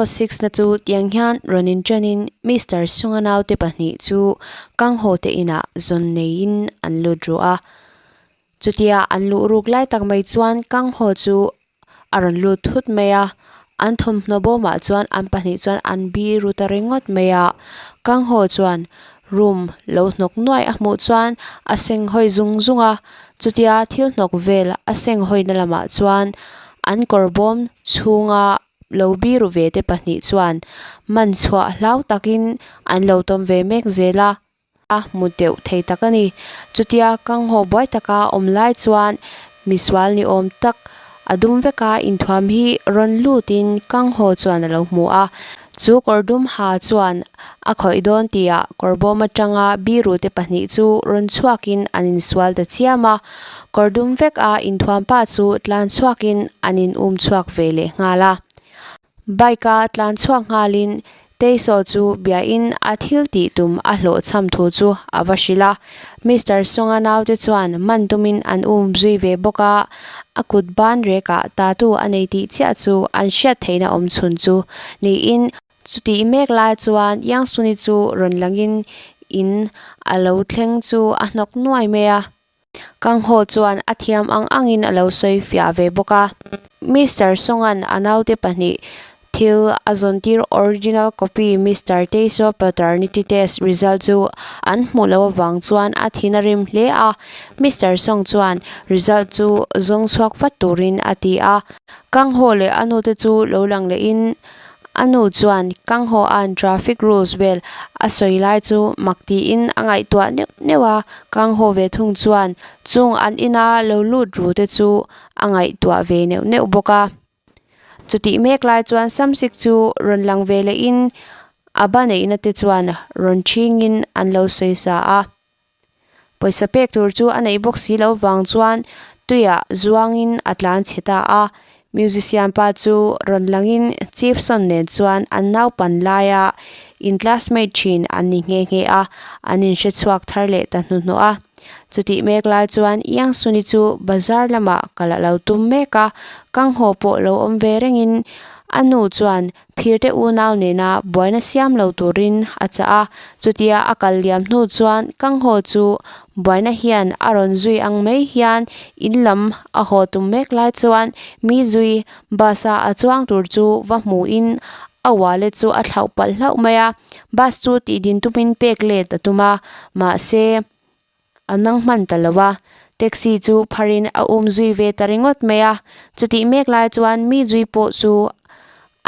Six na chu tiang hian rawn inṭanin Mister Sunga naute pahnih chu Kanghaw te inah zawn neiin an lut ruh a. Chutia an luh ruk lai tak mai chuan Kanghaw chu a rawn lut thut mai a, an thawmhnaw bawmah chuan an pahnih chuan an bi ru ta ringawt mai a. Kanghaw chuan room lo hnawk nuai a hmuh chuan a seng hawi zung zung a, chutia thil hnawk vel a seng hawina lamah chuan an kawr bawm chhunga lo biru ve te pahnih chuan man chhuah hlau takin an lo tawm ve mek zel a, a hmu deuh thei tak a ni. Chutia kanghaw buai taka awm lai chuan misual ni awm tak a dum veka inthuam hi rawn lutin kanghaw chuan a lo hmu a, chu kawr dum ha chuan a khawih dawn tihah kawr bawm atanga biru te pahnih chu rawn chhuakin an insual ta chiam a, kawr dum vek a inthuam pa chu tlan chhuakin an in um chhuak ve leh nghal a. Bike a tlan chhuak nghalin Teisaw chu biain a thil tih tum a hlawhchham thu chu a va hrilh a. Mister Songa naute chuan man tumin an um zui ve bawk a, a kut ban rekah tattoo a nei tih chiah chu an hriat theihna awm chhun chu niin Chutih mek lai chuan Yangsuni chu rawn langin in a lo thleng chu a hnawk nuai mai a. Kanghaw chuan a thiam ang angin a lo sawi fiah ve bawk a. Mister Songa'n a naute pahnih thil a zawntir original copy Mister Tae-sua paternity test result chu an hmuh loh avang chuan a thin a rim hle a. Mister Song chuan result chu zawng chhuak vat turin a ti a. Kanghaw leh a nute chu lo lang lehin A nu chuan Kanghaw-a'n traffic rules vel a sawi lai chu mak tiin a ngaihtuah neuh neuh a, Kanghaw ve thung chuan chung an ina lo lut ru te chu a ngaihtuah ve neuh neuh bawk a. Chutih mek lai chuan Samsik chu rawn lang ve lehin a ba neihna te chuan rawn ṭhingin an lo sawi sa a. Pawisa pek tur chu a neih bawk si loh vang chuan tuiah zuangin a tlan chhe ta a. Musician pa chu rawn langin Chief Son nen chuan an naupan laia in classmate thin an ni nghe nghe a, an inhre chhuak thar leh ta hnuhnawh a. Chutih mek lai chuan Yang Suni chu bazar lamah kal a lo tum mek a, Kanghaw pawh lo awm ve rengin a nu chuan Phirte unau nena buaina siam lo turin a chah a, chutia a kal liam hnu chuan Kanghaw chu buaina hian a rawn zui ang mai hian in lam a haw tum mek lai chuan mi zui bus a a chuang tur chu va hmuhin a wallet chu a thlauh palh hlauh mai a, bus chu tihdin tumin pek let a tum a, mahse a nang hman ta lo a, taxi chu pharin a um zui ve ta ringawt mai a, chutih mek lai chuan mi zui pawh chu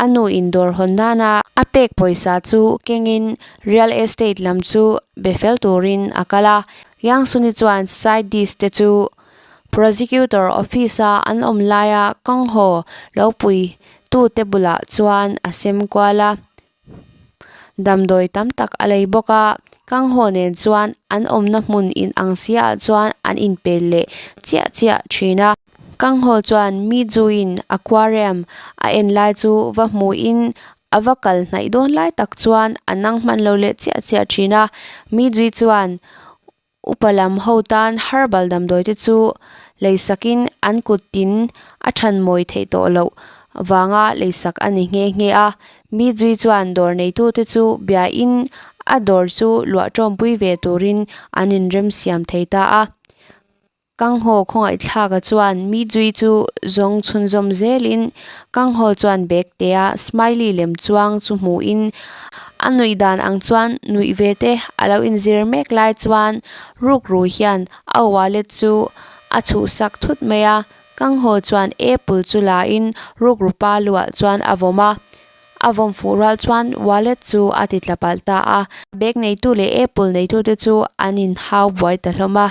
a nu in dawr hawn nana a pek pawisa chu kengin real estate lam chu be fel turin a kal a, Yangsuni chuan side dish te chu prosecutor office a an awm laia kawnghaw lo pui tute bulah chuan a sem kual a. Damdawi tam tak a lei bawk a, Kanghaw nen chuan an awmna hmun in ang siah chuan an inpel leh chiah chiah thin a. Kanghaw chuan mi zuiin aquarium a en lai chu va hmuhin a va kal hnaih dawn lai tak chuan a nang hman lo leh chiah chiah thin a. Mi zui chuan Upa lam ho tan herbal damdawi te chu leisakin an kut tin a than mawi theih tawh loh vanga leisak a ni nghe nghe a. Mi zui chuan dawr neitu te chu biain a dawr chu luah tawmpui ve turin an inremsiam thei ta a. Kanghaw khawngaihthlaka chuan mi zui chu zawng chhunzawm zelin Kanghaw chuan bag tea smiley lem chuang chu hmuhin a nuih dan ang chuan nuih ve te a lo inzir mek lai chuan rukru hian a wallet chu a chhuhsak thut mai a, Kanghaw chuan apple chu la in rukru pa luah chuan a vawm a. A vawm fuh rual chuan wallet chu a ti tla palh ta a, bag neitu leh apple neitu te chu an inhau buai ta hlawm a.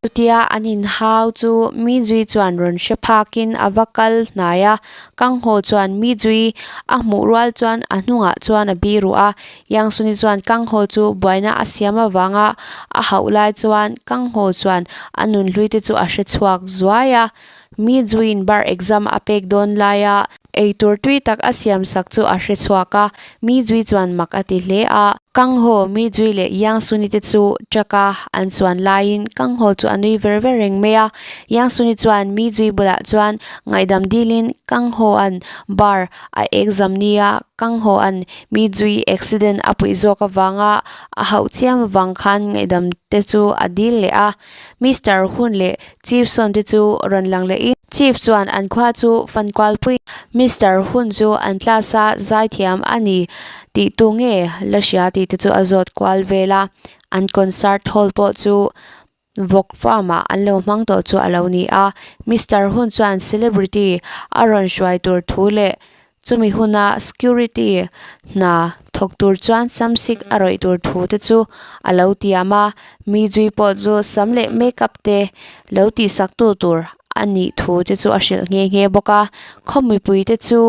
Chutia an inhau chu mi zui chuan rawn hre phakin a va kal hnai a, Kanghaw chuan mi zui a hmuh rual chuan a hnungah chuan a bi ruh a, Yangsuni chuan Kanghaw chu buaina a siam avanga a hauh lai chuan Kanghaw chuan a nunhlui te chu a hre chhuak zuai a, mi zuiin bar exam a pek dawn laia. Eitur tui tak a siam sak chu a hre chhuak a, Mi Jui chuan mak a ti hle a. Kang Ho, Mi Jui leh Yang Suni te chu truck a an chuan laiin Kang Ho chu a nui ver ver reng mai a. Yang Suni chuan Mi Jui bulah chuan ngaihdam dilin Kang Ho an bar a exam nia Kang Ho an Mi Jui accident a puih zawk avanga a hauh chiam avang khan ngaihdam te chu a dil leh a. Mister Hun leh Chief Son te chu rawn lang lehin Chief chuan an khua chu fan kualpui. Mister Hun chu an class a zaithiam a ni tih tu nge la hria tih te chu a zawt kual vel a. An concert hall pawh chu vawk farm ah an lo hmang tawh chu a lo ni a. Mister Hun chuan celebrity a rawn hruai tur thu leh Chumi huna security hna thawk tur chuan samsik a rawih tur thu te chu a lo tiam a, mi zui pawh chu sam leh makeup te lo tihsak tu tur a nih thu te chu a hrilh nghe nghe bawk a, khaw mipui te chu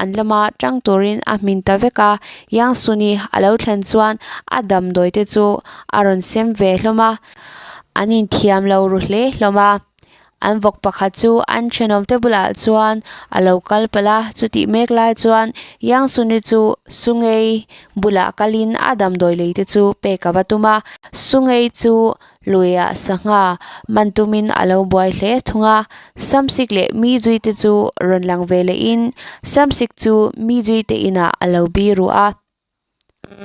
an lama tang turin a hmin ta vek a, Yang Suni a lo thlen chuan a damdawi te chu a rawn sem ve hlawm a, an inthiam lo ru hle hlawm a. An vawk pakhat chu an thenawm te bulah chuan a lo kal palh a, chutih mek lai chuan Yang Suni chu Sungei bulah kalin a damdawi lei te chu pek a va tum a, Sungei chu luiah sangha man tumin a lo buai hle thung a, Samsik leh Mi Zui te chu rawn lang ve lehin Samsik chu Mi Zui te inah a lo biru a.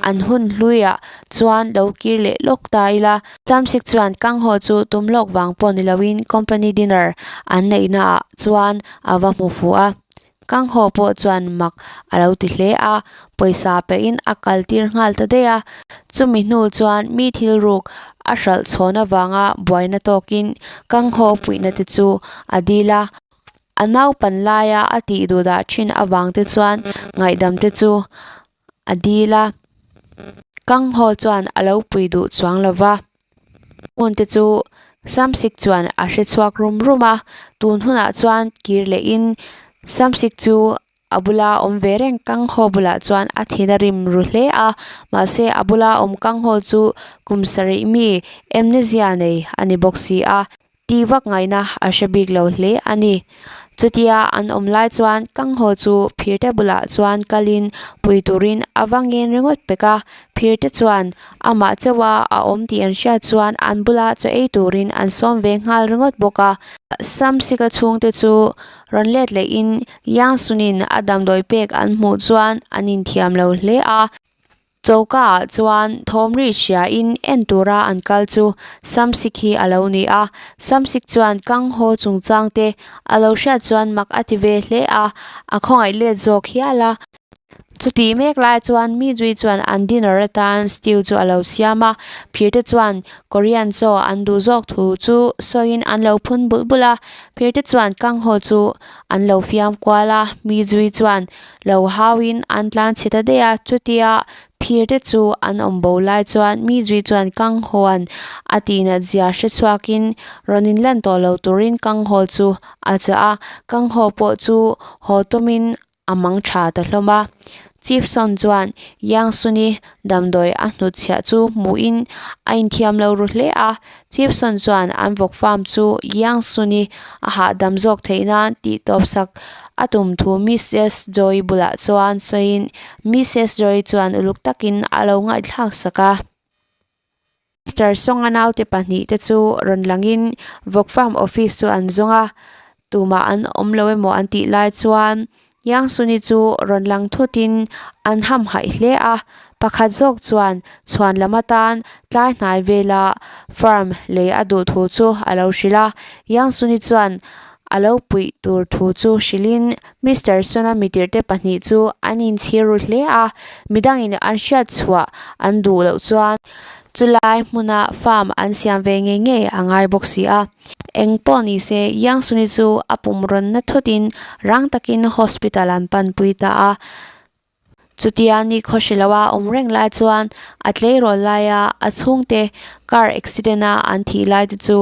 An hun hluiah chuan lo kir leh lawk ta ila. Samsik chuan Kangho chu tum lawk vang pawh ni loin company dinner an neihnaah chuan a va hmu fuh a. Kangho pawh chuan mak a lo ti hle a, pawisa pehin a kal tir nghal ta daih a. Chumi hnu chuan mi thil ruk a hralh chhawn avanga buaina tawkin Kangho puihna te chu a dil a. A naupan laia a tih duh dah thin avang te chuan ngaihdam te chu a dil a, Kangho chuan a lo pui duh chuang lo va. Hmun te chu Samsik chuan a hre chhuak rum rum a, tun hunah chuan kir lehin Samsik chu A bula awm ve reng Kangho bulah chuan a thin a rim ru hle a, mahse a bula awm Kangho chu kum sarih mi amnesia nei a ni bawk si a, tih vak ngaihna a hre bik lo hle a ni. Chutia an awm lai chuan Kangho chu phirte bulah chuan kalin pui turin a va ngen ringawt pek a, phirte chuan amah chauha a awm tih an hriat chuan an bula chaw ei turin an sawm ve nghal ringawt bawk a. Samsika chhungte chu rawn let lehin Yang Sunin a damdawi pek an hmuh chuan an inthiam lo hle a. Choka ah chuan thawm ri hriain en tura an kal chu Samsik hi a lo ni a. Samsik chuan Kang Ho chungchang te a lo hriat chuan mak a ti ve hle a, a khawngaih let zawk hial a. Chutih mek lai chuan mi zui chuan an dinner atan stew chu a lo siam a, phirte chuan Korean chaw an duh zawk thu chu sawiin an lo phun bulh bulh a, phirte chuan Kang Ho chu an lo fiam kual a, mi zui chuan lo hauin an tlan chhe ta daih a, chutia phirte chu an awm bo lai chuan mi zui chuan Kang Ho-a'n a tihnat zia hre chhuakin rawn inlan tawh lo turin Kang Ho chu a chah a, Kang Ho pawh chu haw tawmin a mang tha ta hlawm a. Chief Son chuan Yang Suni damdawi a hnutchhiah chu hmuhin a inthiam lo ru hle a. Chief Son chuan an vawk farm chu Yang Suni a hahdam zawk theih nan tih tawp sak a tum thu Missus Joy bulah chuan sawiin Missus Joy chuan uluk takin a lo ngaihthlak sak a. Mister Song-a naute pahnihte chu rawn langin vawk farm office chu an zawng a, tumah an awm lo emaw an tih lai chuan Yang Suni chu rawn lang thutin an hamhaih hle a, pakhat zawk chuan chhuan lam atan tlai hnai vela farm lei a duh thu chu a lo hrilh a, Yang Suni chuan a lo puih tur thu chu hrilhin Mister Sona mitirhte pahnih chu an inchhir ru hle a, midangin an hriat chhuah an duh loh chuan chulai hmuna farm an siam ve ngei ngei a ngai bawk si a. Eng pawh ni se Yang Suni chu a pum rawn na thutin rang takin hospital an panpui ta a. Chutia nikhaw hre loa awm reng lai chuan a tleirawl laia a chhungte car accident a an thih lai te chu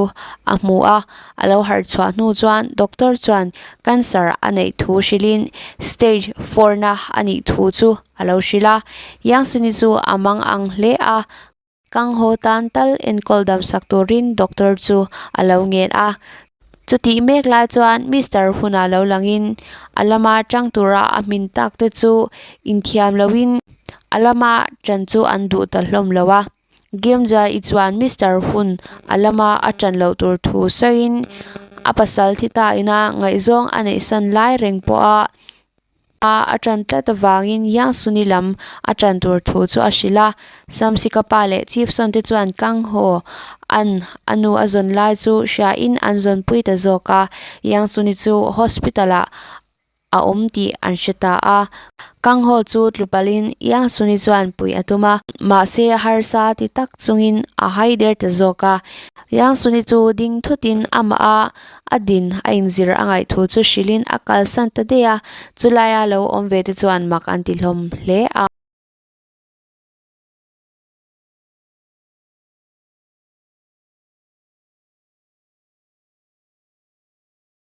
a hmu a, a lo harh chhuah hnu chuan doctor chuan cancer a neih thu hrilhin stage four na a nih thu chu a lo hrilh a. Yang Suni chu a mang ang hle a. Kang haw tan tal enkawl dam sak turin doctor chu a lo ngen a. Chutih mek lai chuan Mister Huna lo langin a lama tang tura a hmin tak te chu inthiam loin a lama tan chu an duh ta hlawm lo a. Gimja-i chuan Mister Hun a lama a tan loh tur thu sawiin a pasal thi ta ina ngaihzawng a neihsan lai reng pawh a A a ṭan tlat avangin Yang Suni lam a ṭan tur thu chu a hrilh a. Samsika pa leh Chief Son te chuan Kang Ho an a nu a zawn lai chu hriain an zawnpui ta zawk a. Yang Suni chu hospital ah a awm tih an hre ta a. Kang Ho chu tlu palhin Yang Suni chuan puih a tum a, mahse harsa ti tak chungin a hai der ta zawk a. Yang Suni chu ding thutin amah a A din a inzir a ngaih thu chu hrilhin a kalsan ta daih a, chulaia lo awm ve te chuan mak an ti hlawm hle a.